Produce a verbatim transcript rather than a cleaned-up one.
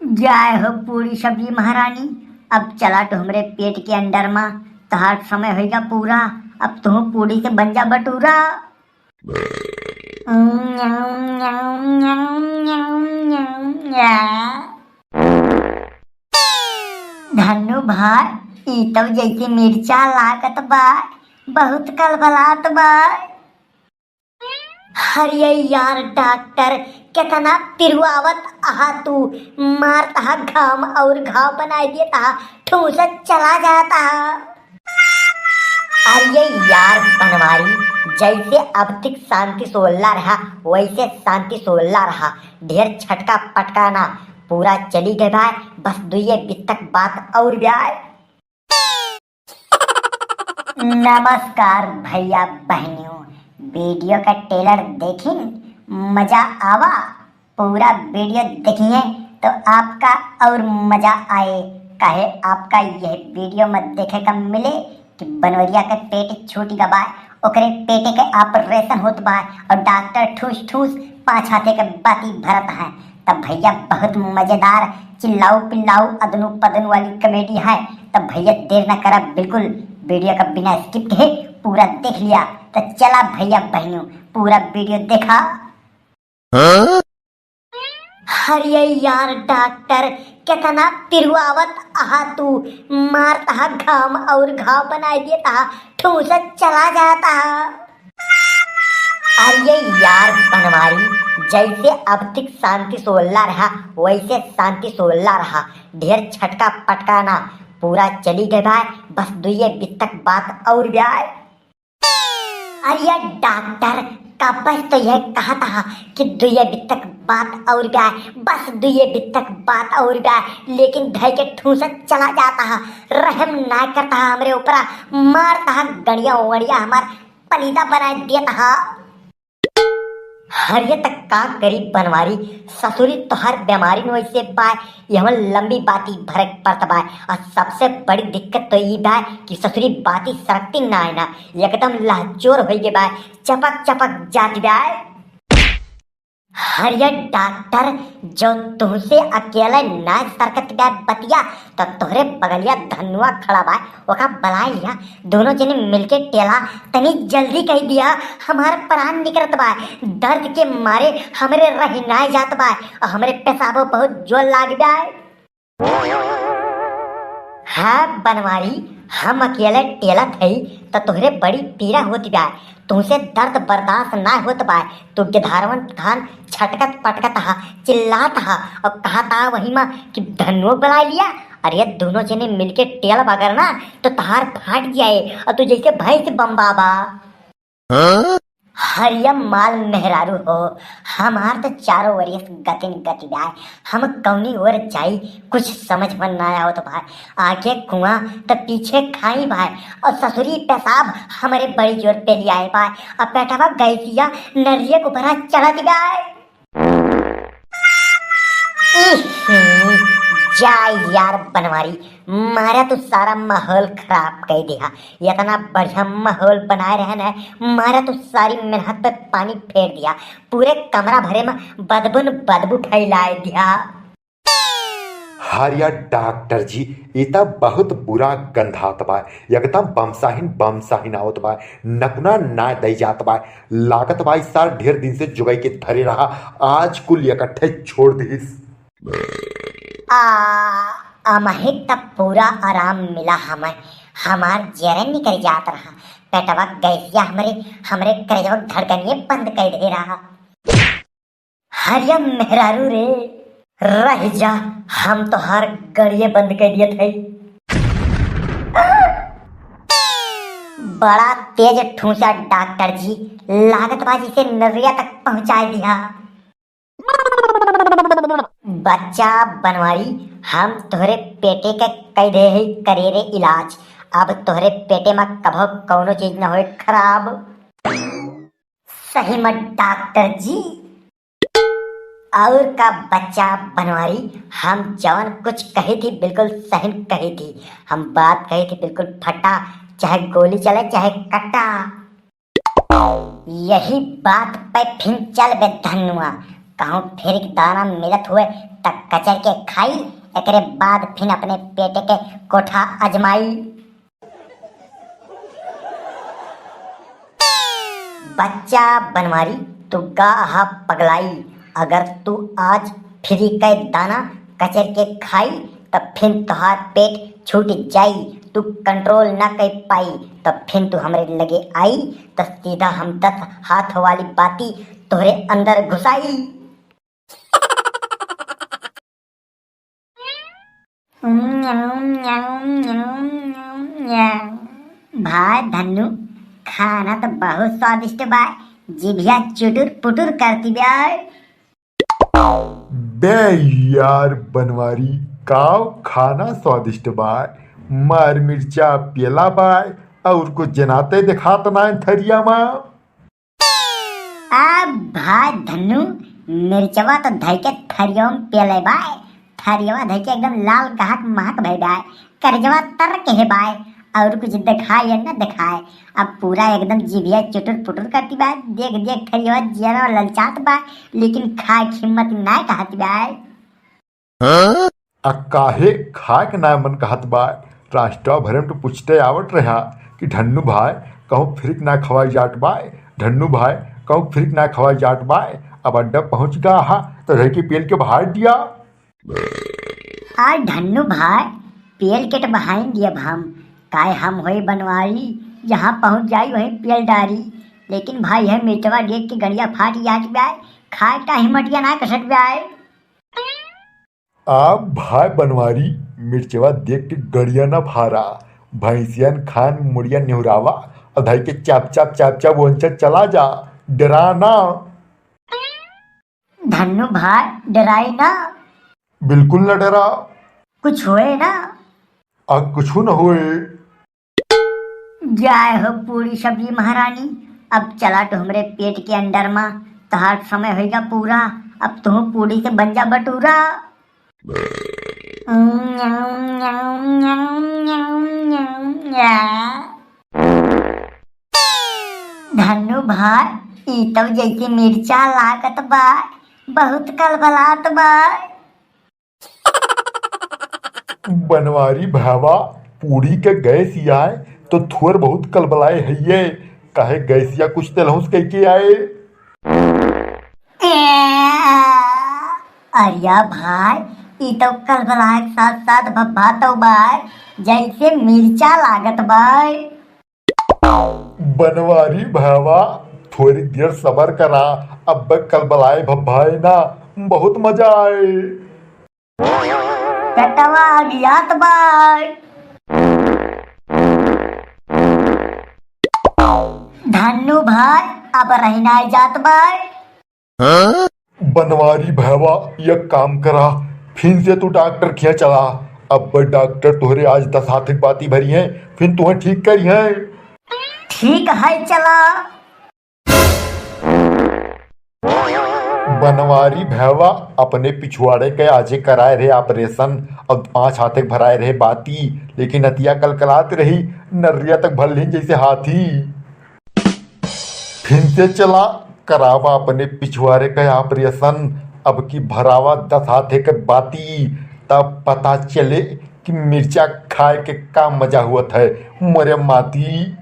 जय हो पूरी सब्जी महारानी, अब चला तो हमरे पेट के अंदर मा, तोहार समय होइगा पूरा, अब तू पूरी से बन जा बटूरा। धन्नू भाई, ई तउ जैसे मिर्चा लागत बा, बहुत कलबलात बा। अरे यार डॉक्टर, केतना पिरवावत अहा तू, मारत अहा घाम और घाव बनाइ देत अहा, ठूसत चला जात अहा। अरे यार बनवारी, जैसे अब तक शांति सोल्ला रहा, वैसे शांति सोल्ला रहा। ढेर छटका पटका ना, पूरा चली गए बाय, बस दुइये बित्तक बात और ब्याय। नमस्कार भैया बहनियों, वीडियो का ट्रेलर देखिन, मजा आवा। पूरा वीडियो देखिए तो आपका और मजा आए, काहे आपका यह वीडियो में देखे का मिले कि बनवरिया के पेट छूट गवा, ओकरे पेटे के ऑपरेशन होत बा और डॉक्टर ठूस ठूस पाँच हाथे के बाती भरत है। तब भैया बहुत मजेदार चिल्लाऊ पिल्लाऊ अदनू पदनू वाली कॉमेडी है। तब भैया देर ना करा, बिल्कुल वीडियो का बिना स्किप के पूरा देख लिया। तो चला भैया बहनों, पूरा वीडियो देखा। हाँ? अरे यार डॉक्टर, केतना पिरवावत अहा तू, मारत अहा घाम और घाव बनाइ देत अहा, ठूसत चला जात अहा। अरे यार बनवारी, जैसे अब तक शांति सोल्ला रहा, वैसे शांति सोल्ला रहा। ढेर छटका पटका ना, पूरा चली गए बाय, बस दुइये बित्तक बात और ब्याय। अरे डॉक्टर, कब से तो यह कहत अहा कि दुइये बित्तक बात और ब्याय, बस दुइये बित्तक बात और ब्याय, लेकिन धै के ठूसत चला जात अहा, रहम ना करत अहा हमरे ऊपरा, मारत अहा गड़िया वड़िया हमार पलीदा बनाइ देत अहा। अरे त का करी बनवारी, ससुरी तोहार बेमारी न वैसे बाय, ये हमर लंबी बाती भरे के पड़त बाय। और सबसे बड़ी दिक्कत तो ई बाय कि ससुरी बाती सरकती ना है ना, एकदम लहचोर होइ गए बाय, चपक चपक जात बाय। अरे डॉक्टर, जो तुहसे अकेले ना सरकत बाय बतिया, तो तोहरे बगलिया धनुआ खड़ा बाय, ओका बलाइ लिया, दोनों जने मिलके टेला, तनी जल्दी कहि दिया, हमार प्राण निकरत बाय, दर्द के मारे हमरे रहि नाय जात बाय, और हमरे पेशाबो बहुत जोर लाग बाय। हाँ बनवारी, हम अकेले टेलत हई, त तोहरे बड़ी पीड़ा होत बाय, तुहसे दर्द बर्दाश्त ना होत बाय, तू गिधारवन खान छटकत पटकत हा, चिल्लात हा, और कहत हा वही मा कि धनुओ बलाइ लिया। अरे दोनों जने मिलके टेल बगर ना तो तहार फाट जाए और तू जैसे भैंस बम्बाबा। हाँ? हरिया माल मेहरारू हो, हमार तो चारों ओरियस गतिन गति बाय, हम कौनी ओर जाई, कुछ समझ में ना आवत भाई। आगे कुआं त पीछे खाई भाई, और ससुरी पेशाब हमरे बड़ी जोर पे लियाए भाई, और पेटवा गैसिया नरिया के ऊपर चढ़त बाय। इही, जा यार बनवारी, मारा तू सारा माहौल खराब कइ दिहा। इतना बढ़िया माहौल बनाए रहे न, मारा तू सारी मेहनत पे पानी फेर दिहा। पूरे कमरा भरे में बदबुन बदबू फैलाए दिहा। हरिया डॉक्टर जी, ई त बहुत बुरा गंधात बा, एकदम बमसाहिन बमसाहिन आवत बा, नकुना ना दई जात बा। लागत बा ई सार ढेर दिन से जोगाई के धरे रहा, आज कुल इकट्ठे छोड़ दिस। आ, अमहित त पूरा आराम मिला हमें, हमार जरे निकल जात रहा, पेटवा गैसिया हमरे, हमरे करेजवा धड़कनिए बंद कर दे रहा। हरिया मेहरारू रे, रह जा, हम तोहार गड़िए बंद कर दियत हई। बड़ा तेज ठूंसा डॉक्टर जी, लागत बा जैसे नरिया तक पहुंचाए दिया। बच्चा बनवारी, हम तोहरे पेटे के कई दे हई करेरे इलाज। अब तोहरे पेटे में कभो कौनो चीज न होए खराब। सही में डॉक्टर जी। और का बच्चा बनवारी, हम जवन कुछ कही थी बिल्कुल सही कही थी। हम बात कही थी बिल्कुल फटा, चाहे गोली चले चाहे कट्टा। यही बात पे फिन चल बे धनुआ, कहूँ फिर के दाना मिलत हुए त कचर के खाई, एकरे बाद फिन अपने पेट के कोठा अजमाई। बच्चा बनवारी, तू गा हा पगलाई, अगर तू आज फ्री के दाना कचर के खाई, त फिन तोहार पेट छूट जाई, तू कंट्रोल ना कर पाई, त फिन तू हमरे लगे आई, त सीधा हम दस हाथ वाली बाती तोहरे अंदर घुसाई। भाई धन्नू, खाना तो बहुत स्वादिष्ट बा, जिभिया चुटुर पुटुर करती बा। बे यार बनवारी, का खाना स्वादिष्ट बा, मार मिर्चा पेला बा, और कुछ जनाते देखात ना थरिया मा। आ भाई धन्नू, मिर्चवा तो धइ के थरियवा में पेले बाय, थरियवा धइ के एकदम लाल कहक महक भई बाय, करेजवा तर के हे बाय, और कुछ देखाए या न देखाए। अब पूरा एकदम जिभिया चुटुर पुटुर करती बाय, देख देख थरियवा जियरा ललचात बाय, लेकिन खाए की हिम्मत ना कहती बाय। आ काहे खाए के ना मन कहत बा? रास्ता भरे में तो पूछते आवत रहा कि ढन्नू भाई, कहूँ फ्रिक ना खवाई जात बा, ढन्नू भाई, कहूँ फ्रिक ना खवाई जात बा। अब अड्डा पहुँच गा हा, तो घर के पेल के बहार दिया। आ ढन्नू भाई, पेल के तो बहाइन दिया हम, काहे हम होई बनवारी, जहाँ पहुँच जाई वहीं पेल डारी। लेकिन भाई है मिर्चवा देख के गड़िया फाट जात बा, खाए का हिम्मतिया ना कसत बा। आ भाई बनवारी, मिर्चवा देख के गड़िया न फारा, भैंसियन खान मुड़िया निहुरावा, और धई के चाप चाप चाप चाप वंचा चला जा, डरा ना। धन्नू भाई, डराई ना। बिल्कुल न डरा। कुछ होए ना। आ कुछ न होए। जय हो पूरी सब्जी महारानी, अब चला तो हमरे पेट के अंदर मा, तहार समय होइगा पूरा, अब तू पूरी से बन जा बटूरा। धन्नू भाई, ई तो जैसे मिर्चा लागत बा, बहुत कलबलात बा। बनवारी भैवा, पूरी के गैस आए तो थोर बहुत कलबलाए हइये, काहे गैसिया कुछ तेलहुस कह के आए। ए, अरिया भाई, ई तो कलबलाए के साथ साथ भभा तो बाय, जैसे मिर्चा लागत बाय। बनवारी भैवा, थोरी देर सबर करा, अब कलबलाए भभाए ना, बहुत मजा आए। पेटवा अगियात बाय। धन्नू भाई, अब रहिना जात बाय। बनवारी भैवा, एक काम करा, फिन से तू डॉक्टर खिया चला। अब डॉक्टर तोहरे आज दस हाथ की बाती भरी है, फिन तुहें ठीक करी है। ठीक है, चला। बनवारी भैवा, अपने पिछुआड़े के आजे कराए रहे ऑपरेशन, अब पाँच हाथे के भराए रहे बाती, लेकिन नतिया कलकलात रही, नर्रिया तक भर लीन जैसे हाथी। फिन से चला, करावा अपने पिछुआरे का ऑपरेशन, अब की भरावा दस हाथे के बाती, तब पता चले कि मिर्चा खाए के का मजा हुआ था मोरे माती।